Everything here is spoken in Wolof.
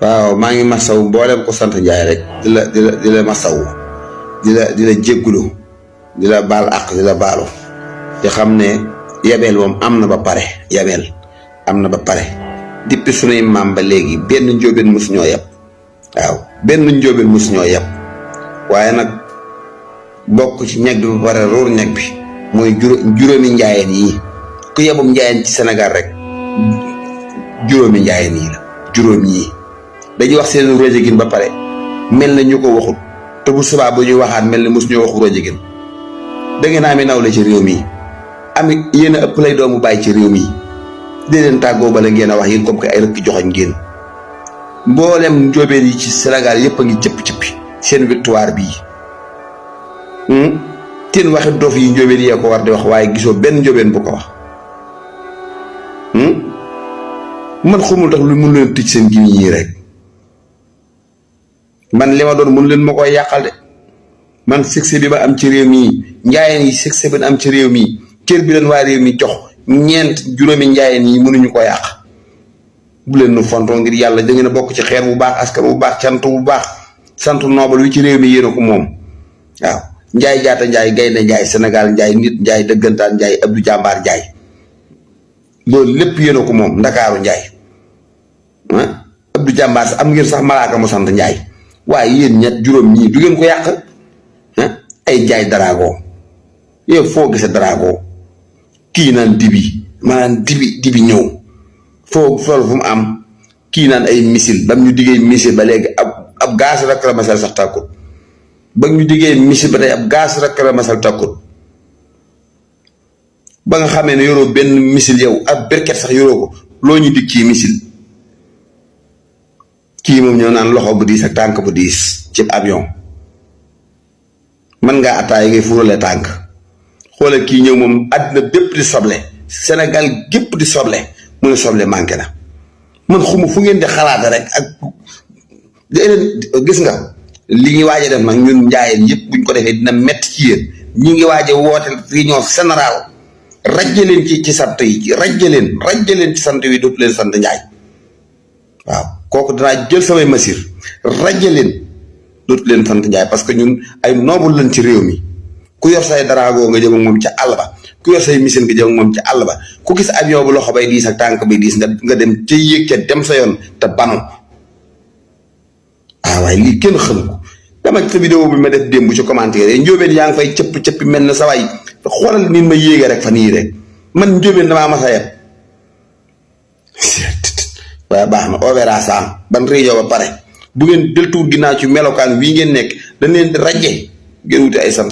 waaw maa ngi masaw mboolem ko sant Njaay rek di la masaw di la jéggulu di la baal ak di la baalu te xam ne yabeel moom am na ba pare yabeel am na ba pare depuis sunuy maam ba léegi benn njóobeen mus ñoo yab waaw benn njóobeen mus ñoo yab waaye nag bokk ci ñag bi ba pare ruur ñag bi mooy juróomi njaayeen yi ku yebum njaayeen ci Sénégal rek juróomi njaayeen yi la juróom yi dañuy wax seen Rojigin ba pare mel na ñu ko waxut te bu subaa bu ñuy waxaat mel ni mos ñoo waxu Rojigin da ngeen ami nawle ci réew mi ami yéen a ëpp lay doomu bàyyi ci réew mi dee leen tàggoo bala ngeen a wax yéen comme que ay rëkk joxoñ ngeen mboolem njóobeen yi ci Sénégal yëpp a ngi cëpp-cëppi seen victoire bii teen waxi dof yi njóobeen yee ko war di wax waaye gisoo benn njóobeen bu ko wax man xamul tax lu mun leen tëj seen gimiñ yi rek man li ma doon mun leen ma koy yàqal de man succès bi ma am ci réew mi njaayeen yi succès bi am ci réew mi cër bi leen waa réew mi jox juróomi njaayeen yi mënuñu ko yàq bu leen nu fontoo ngir yàlla da ngeen a bokk ci xeer bu baax askan bu baax cant bu baax sant noobal wi ci réew mi yéen a ko moom waaw njaay jaata njaay gaynde njaay Sénégal njaay nit njaay dëggantaan njaay Abdou Jàmbaar njaay loolu lépp yéen a ko moom ndakaaru njaay Abdou Jàmbaar sax am ngeen sax malaaka mu sant njaay waaye yéen ñett juróom ñii du ngeen ko yàq ay jaay Darago yow foo gise Darago kii naan dibi maanaam dibi ñëw foo loolu fu mu am kii naan ay missile bam ñu diggee missile ba léegi ab gaz rek la masal sax tàkkut ba ñu diggee missile ba tey ab gaz rek la masal tàkkut ba nga xamee ne yoroo benn missile yow ab berket sax yoroo ko loo ñu dig kii missile kii moom ñëw naan loxo bu diis ak tànk bu diis ci avion mën ngaa attaay ngay fuurale tànk xoole kii ñëw moom àddina bépp di soble Sénégal gépp di soble mu ne soble manqué na man xuma fu ngeen di xalaata rek ak gis nga li ñuy waaj a def nag ñun njaayeen yëpp buñ ko defee dina metti ci yéen ñi ngi waaj a woote réunion générale rajje leen ci sant yi rajje leen ci sant yi dootu leen sant njaay waaw kooku danaa jël samay masir rajje leen dootu leen sant njaay parce que ñun ay noobul lañ ci réew mi ku yor say Darago nga jëm ak moom ca àll ba ku yor say missile nga jëm ak moom ca àll ba ku gis avion bu loxo bay diis ak tànk bay diis nga dem ca yéeg ca dem sa yoon te banu waaye lii kenn xam ko dama ci sa vidéo bi ma def démb ci commentaire yi njóobeen yaa ngi fay cëpp mel na sa waay xoolal nit ma yéege rek fan yii rek man njóobeen damaa mas a yeb waaye baax na on verra ça ban réunion ba pare bu ngeen deltuwut ginnaaw ci melokaan wii ngeen nekk dañ leen di rajje ngeen wuti ay sant